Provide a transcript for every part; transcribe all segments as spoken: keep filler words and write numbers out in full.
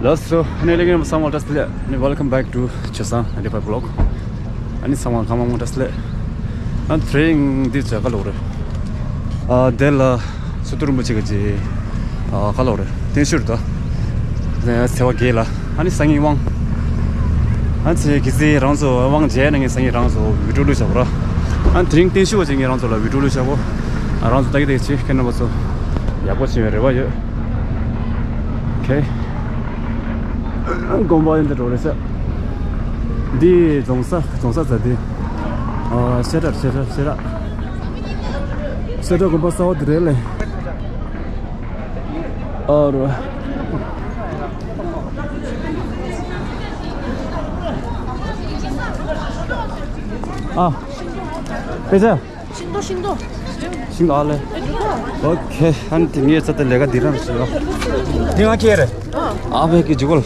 ལགས་སོ། ཨ་ནི་ལྷན་རྒྱས་རྣམ་པ་ཚང་མ་བཀྲ་ཤིས་བདེ་ལེགས། ཨ་ནི་welcome back to ཆོས་བཟང་ninety-five vlog. ཨ་ནི་ཚང་མ་གང་མང་མང་བཀྲ་ཤིས་བདེ་ལེགས། ཨ་ནི་དེ་རིང་འདི་བྱ་དགའ་ལོག་རེད། ཨ་དེ་ལ་སི་ཏུ་རིན་པོ་ཆེ་གི་ཅི་ཨ་ག་ལོག་རེད། བརྟན་བཞུགས་རེད་ད། ཨ་ཚེས་པ་བརྒྱད་ལ། ཨ་ནི་སང་ཉིན་དབང་། ཨ་ཚེས་གི་ཚེ་རང་ཚོ་དབང་རྒྱལ་ན་ངས་སང་ཉིན་རང་ཚོ་བི་ཌི་ཡོ་བླུགས་བཞག་གོ་ར། ཨ་དེ་རིང་བརྟན་བཞུགས་པ་ཅིག་ངས་རང་ཚོ་ལ་བི་ཌི་ཡོ་བླུགས་བཞག་གོ། ཨ་རང་ཚོ་ལྟ་གི་ལྟ་གི་ཅི་ཁྱེད་རྣམ་པ་ཚོ་ཡག་པོ་བྱེད་པའི་རེ་བ་ཡོད། ཨོ་ཁེ། དགོན་པ་ཡིན་འདི་འགྲོ་རེད་ཤག་འདི་རྫོང་ས་རྫོང་ས་ཟ་འདི། ཨ་བཤད་གྲྭ་བཤད་གྲྭ་བཤད་གྲྭ། བཤད་གྲྭ་དགོན་པ་གསར་པ་འདི་རེད་ལེ། ཨ་རོ། ཨ། དཔེ་ཆ། ཤིང་ཏོག་ཤིང་ཏོག་ཤིང་ཏོག་ཨ་ལེ། ཨོ་ཁེ། ཨ་ནི་དེ་ངའི་ཚ་དེ་ལས་ཀ་འདི་རང་བྱེད་ཡོ། དེ་ང་ཁྱེར་རེད། ཨ་ཕའི་གི་འཇུག་གོ། ཨོ་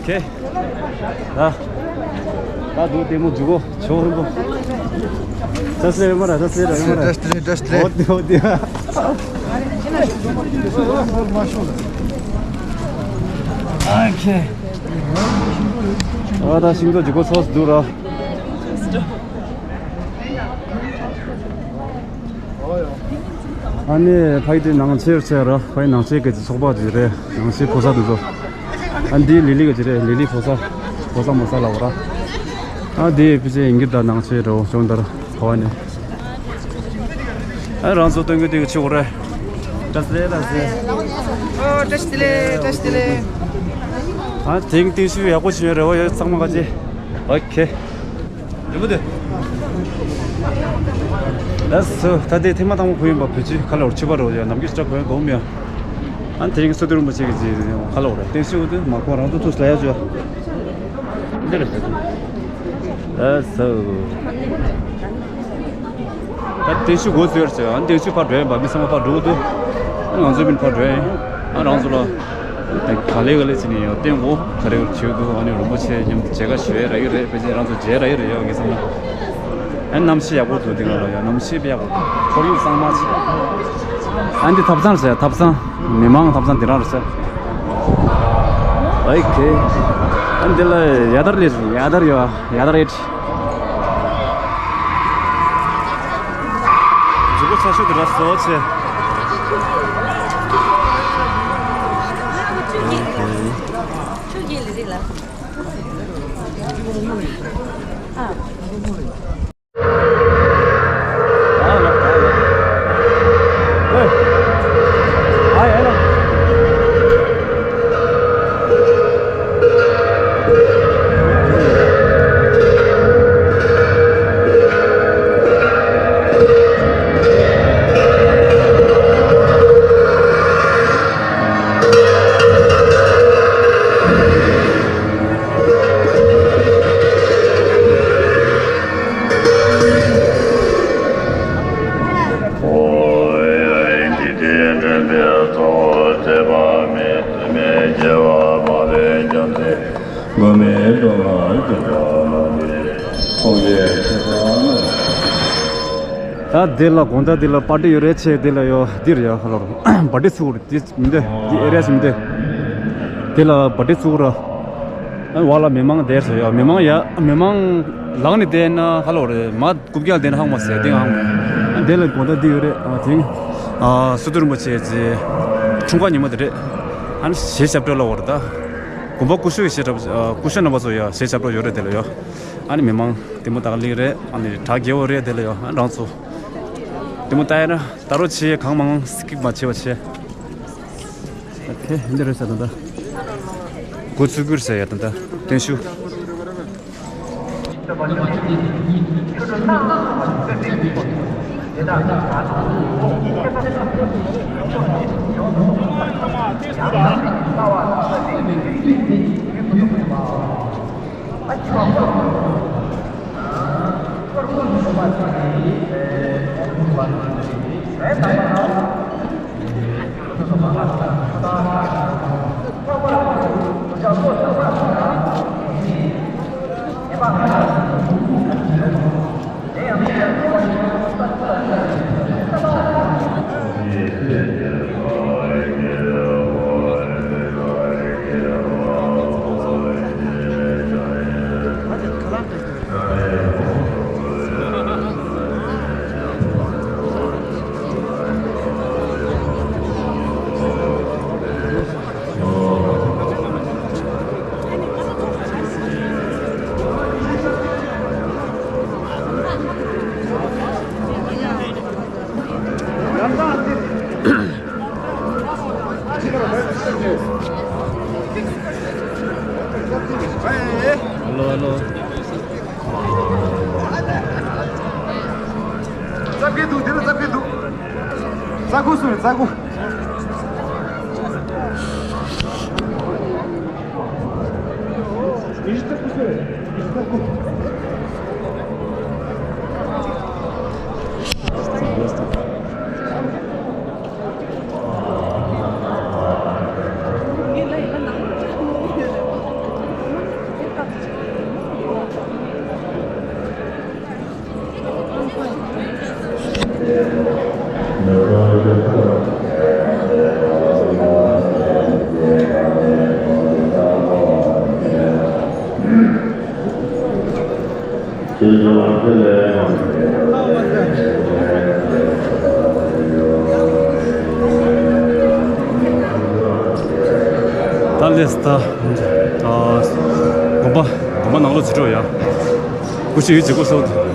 ཁེ། ད་ད་དུ་ལྟད་མོ་འཇུག་གོ། ཆོག་རིན་པོ། ད་སླེབས་ཡོད་མ་རེད། ད་སླེབས་ར་ཡོད་མ་རེད། བཀྲ་ཤིས་བདེ་ལེགས། བཀྲ་ཤིས་བདེ་ལེགས། ཨོ་དེ་ཨོ་དེ། ཨ་ཁེ། ཨ་ད་ཤིང་ཏོག་འཇུག་གོ་ཚོགས་འདུག་ར། ཨ་ནི་ཕ་གི་དེ་ནང་ཆེན་ཆེ་ར། ཕ་གི་ནང་ཆེན་གི་ཚོགས་པ་ཅིག་རེད། ནང་ཆེན་ཕོ་གསར་དེ་ཚོ། ཨ་འདི་ལི་ལི་གི་ཅིག་རེད། ལི་ལི་ཕོ་གསར། ཕོ་གསར་མོ་གསར་ལབ་ར། ཨ་འདི་ཕི་ཅེ་ཡིན་གྱི་ད་ནང་ཆེན་རོ་ཅོང་དར་ཕ་བ་ནི། ཨ་རང་ཚོ་སྟོན་གི་དེ་གི་ཆེ་བོ་རེད། བཀྲ་ཤིས་བདེ་ལེགས། ཨོ་བཀྲ་ཤིས་བདེ་ལེགས། བཀྲ་ཤིས་བདེ་ལེགས། ཨ་དེང་བརྟན་བཞུགས་ཡག་པོ་བྱུང་ཡོད་རེད་བ། ཡོད་ཚང་མ་ག་ཅེ། ཨོ་ཁེ། ལེགས་པོ་འདུག་ལགས་སོ། ད་ལྟའི་ཐེངས་མ་དང་པོ་གོ་ཡིན་པ། བོད་ཆུ་ཁ་ལོར་ཆུ་བར་རོ་ཡ་ནམ་རྒྱུན་ཅིག་གོ་ཡ་གོ་མི་ཡ། ཨ་དེ་རིང་སི་ཏུ་རིན་པོ་ཆེ་གི་ཅི་ཁ་ལོར་བརྟན་བཞུགས་འདུག་མ་གོ་རང་ཚོ་ཐུགས་ལ་ཡ་ཅོ། འདི་རེད་ཟེར། ལགས་སོ། ད་བརྟན་བཞུགས་འགོ་ཚུགས་ཡོད་ཟེར། ཨ་བརྟན་བཞུགས་ཕར་འགྲོ་ཡིན་པ། མི་ཚང་མ་ཕར་འགྲོ་གི་འདུག་ང་ཚོ་མིན་ཕར་འགྲོ་ཡིན། ཨ་རང་ཚོ་ལ། ག་ལེ་ག་ལེ་བྱས་ནས་ཡང་བསྟན་དགོས། ག་རེ་བྱེད་འདུག་ཨ་ནི་རིན་པོ་ཆེ་མཉམ་དུ་མཇལ་ཁ་ཞུ་ཡ་རག་གི་རེད། ཕལ་ཆེར་རང་ཚོ་མཇལ་རག་གི་རེད་ཡོད་ངེས་བསམ་ན། ཨ་གནམ་གཤིས་ཡག་པོ་འདུག་དེ་ག་ལ་ཡང་གནམ་གཤིས་དཔེ་ཡག་པོ་འདུག་ཁོར་ཡུག་གཙང་མ་ཞིག་ཨ་འདི་ཐབ་ཚང་རེད་ཟེར། ཐབ་ཚང་། མི་མང་ཐབ་ཚང་དེ་རང་རེད་ཟེར། ཨོ་ཁེ། ཨ་འདི་ལ་ཡ་དར་ལས་ཡ་དར་ཡོད། ཡ་དར་ཨེ་ཏྲི། མཛུབ་གུ་ཚ་ཤོས་དེ་ར་བཟོ་བྱས། ཆུ་རྒྱལ་ལི་རི་ལ། ད་འདི་ལ་དགོང་དག་འདི་ལ་པར་ཊི་ཡོད་རེད་ཆེ། འདི་ལ་ཡོད་འདིར་ཡོད་ཧ་ལོར་པར་ཊི་ཚུགས་རེད། འདི་མི་འདུག་འདི་ཨེ་རི་ཡ་ཞིག་མི་འདུག་འདི་ལ་པར་ཊི་ཚུགས་ར། ཨ་བ་ལ་མི་མང་བསྡད་ཟེར་ཡོད། མི་མང་ཡ་མི་མང་ལངས་ནས་བསྡད་ན་ཧ་ལོ་རེད། མ་རྐུབ་བཀྱག་བསྡད་ན་ཧང་མ་ཟེར་དེ་ཧང་མ། འདི་ལ་དགོང་དག་འདི་ཡོད་རེད། ཨ་དེང་ཨ་སི་ཏུ་རིན་པོ་ཆེ་ཚེ་འཁྲུངས་སྐར་ཉིན་མོ་དེ་རེད། ཨ་ནི་གཞས་ཞབས་བྲོ་ལ་འོ་རེད་ད། དགོན་པ་སྐུ་ཞབས་ཀྱི་གཞས་འཁྲབ་སྐུ་ཞབས་རྣམ་པ་ཚོ་ཡ་གཞས་ཞབས་བྲོ་ཡོད་རེད། དེ་ལ་ཡོད། ཨ་ནི་མི་མང་དེ་མོ་ད་ག་ལེགས་རེད། ཨ་ནི་གྲ་རྒྱས་པོ་རེད། དེ་ལ་ཡོད། ཨ་རང་ཚོ་དེ་མོ་ལྟ་ཡ་ན་ད་རོ་ཆེ་གང་མང་སི་ཀིབ་མ་བྱེད་པ་བྱེད། ཨོ་ཁེ། འདི་རེད་ཟེར་ད་ལྟ། འགོ་ཚུགས་ཀྱི་རེད་ཟེར་ཡ་ད་ལྟ་བརྟན་བཞུགས། ཨ་ལོ་ཨ་ལོ། རྩ་ཁུ་འདུག་དེ་ལ་རྩ་ཁུ་འདུག་རྩ་ཁུ་སུ་རེད། རྩ་ཁུ། ད་ལས་ད་ད་དགོན་པ་དགོན་པ་ནང་ལོགས་ཚུད་འགྲོ་ཡ། སྐུ་ཞབས་ཡོད་ཅིག་སྐུ་ཞབས།